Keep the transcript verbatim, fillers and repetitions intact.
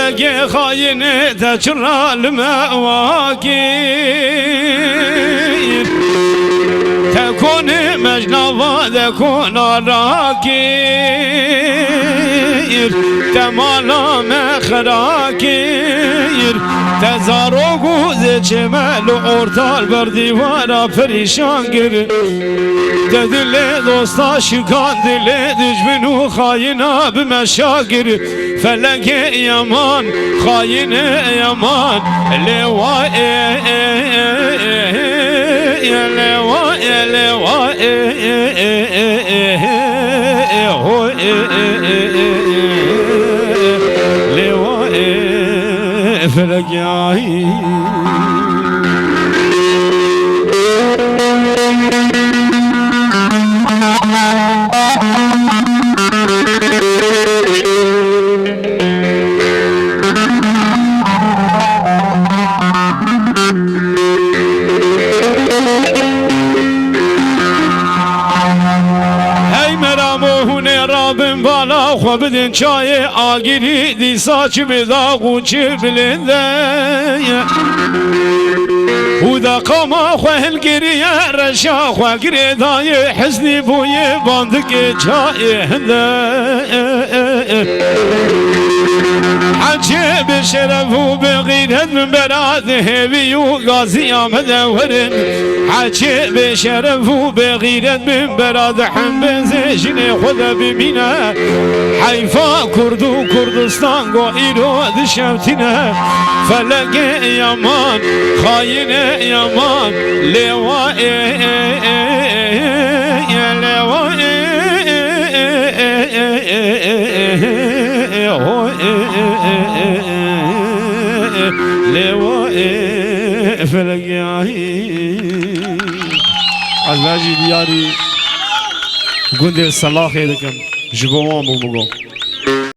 Gê xayinê te çira li me wa kir. Te konê mejnava de kona rakir. Te mala me xira kir. Te zarok û zêçê me li ortal ber dîwara perîşan kir. Te dilê dosta şikan, dilê dijmin û xayina bi me şa kir. Felekê yaman, xayinê yaman, lê wa ê, ê, ê, ê, ê, lê wa ê, lê wa ê, ê, ê, ê, ê, ê, ho, ê, ê, ê, ê, ê, lê wa ê, felekê ay. Hey meramo hûnê rabin bala xwe bidin çayê agirî, dîsa çi bi dax û çi bilind e. Û da qama xwe hilgiriye reşa xwe girêdayê, hiznî bûye bandikê çayê hinde. Heçê bi şeref û bi xîret min bera di hêvî û gaziya me de werin. Heçê bi şeref û bi xîret min bera di hembêzê jinê xwe de bimîne. Heyfa Kurd û Kurdistan go îro dişewtîne. Felekê yaman, xayinê yaman, lê wa ê, ê, ê, ê, ê, lê wa ê, ê, ê, ê, ê, ê, ê, ê, ê, ê, ê, ho, ê, ê, ê, ê, ê, ê, lê wa ê, felekê ay. Ez bejî diyarî gundê Selaxê dikim. Ji bo wan bû min got.